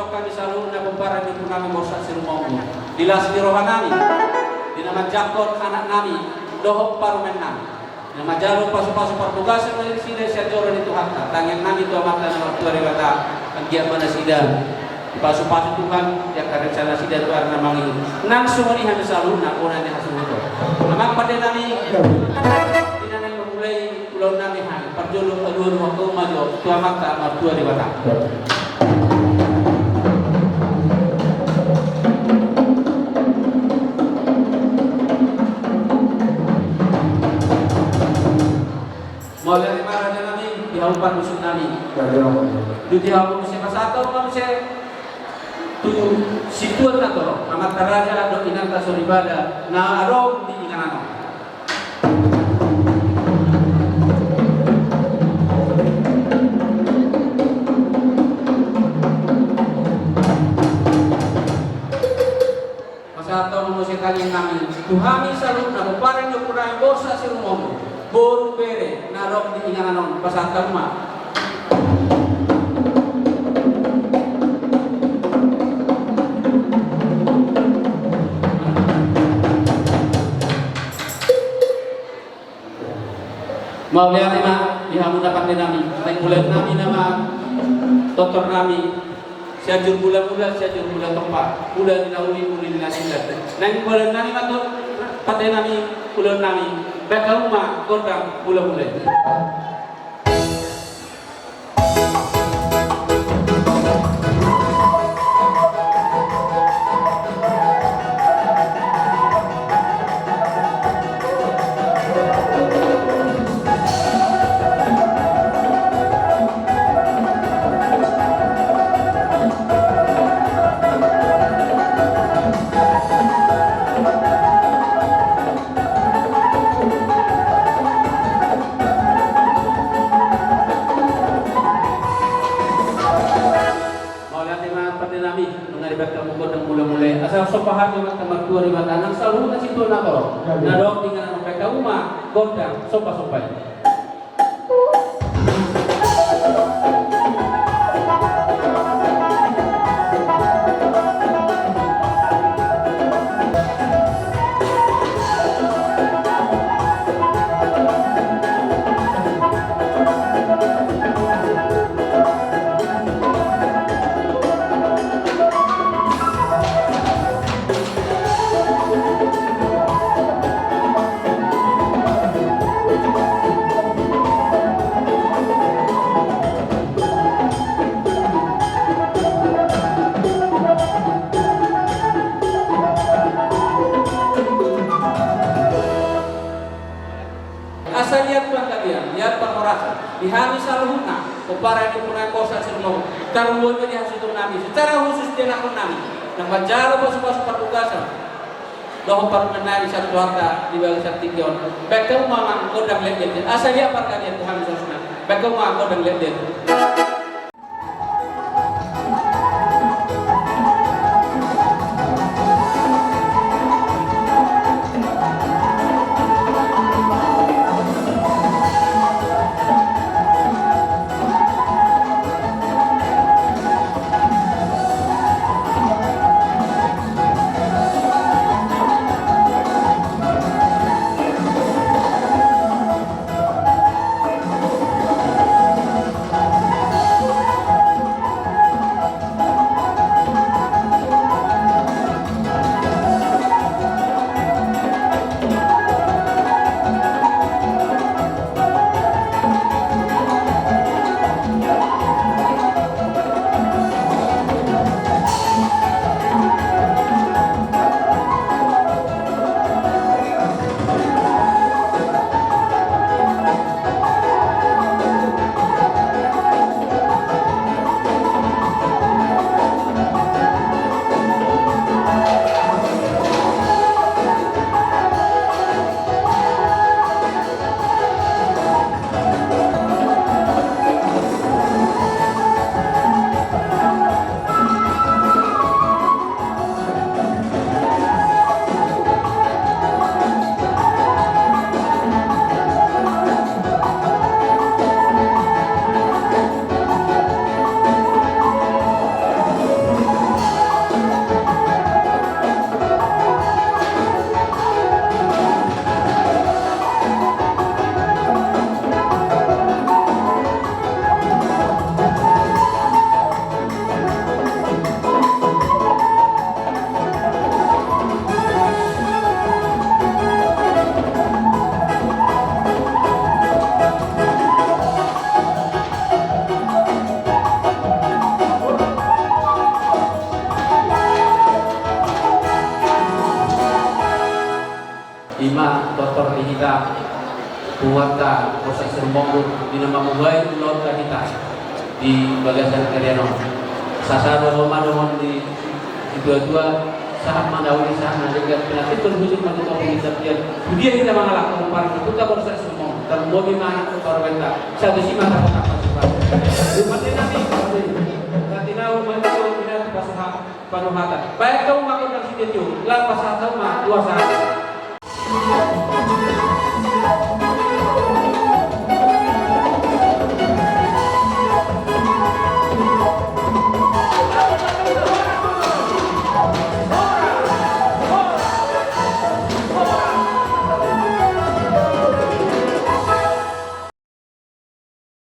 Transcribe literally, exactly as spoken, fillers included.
Hami saluhutna pomparan ni ompunami Borsak Sirumombu, di las ni rohanami, di na manjangkon anaknami dohot parumaennami, na manjalo pasupasu parbogason ma nasida sian joro ni Tuhanta, tangiangnami tu Amanta na martua Debata, anggiat ma nasida dipasupasu Tuhan di angka rencana nasida tu ari na mangihut. Nang songon i hami saluhutna, bona ni hasuhuton. Amang pandenami, di na naeng mamulai ulaonnami hami, parjolo alualu ma jo tu Amanta martua Debata. Mauliate ma rajanami, di hamu parmusuknami. Dung i hamu muse pasahat hamu ma muse tu situan na torop, amanta raja dohot inanta soripada na adong di inganan on. Pasahat hamu muse tangiangnami tu hami saluhutna pomparan ni ompunami Borsak Sirumombu, boru bere na adong di inganan on, pasahat hamu ma. Mauliate ma di hamuna pandenami, naeng ulaonnami nama tortornami Sianjur Mulamula, Sianjur Mulatompa, mula ni na uli, uli ni na silan. Naeng ulaonnami ma tu pandenami, ulaonnami, bahen hamu ma gondang mulamula i. Mauliate ma pandenami, nunga dibahen hamu gondang mulamula i. Asa somba hami tu Amanta martua Debata, nang saluhutna situan na torop na adong di inganan on, bahen hamu ma gondang sombasomba i. Asa liat panggabean, liat parhorasan di hami saluhutna pomparan ni ompunami Borsak Sirumombu, tarlumobi ma di hasuhutonnami, secara khusus di anakkonnami na manjalo pasupasu parbogason dohot parumaennami sian Tuhanta di bagasan tingki on. Bahen hamu ma gondang letlet, asa liat panggabean tu hami saluhutna. Bahen hamu ma gondang letlet. Huhut ma Borsak Sirumonggur di na mambuhai ulaonta hita di bagasan arian on. Sasa do ma dohonon ni situa-tua, sahat ma na uli, sahat na denggan, pinantikhon hujur ma tu topi ni tapian. Tu dia hita mangalangka, huparange tu Borsak Sirumonggur, tarlumobi ma anak tu parumaenta. Sadisi ma tapatak pasupasu. Dumate nami, dumate nami. Panuhatan. Baen hamu ma gondang sitio-tio, laos pasahat hamu ma tu hasahatan.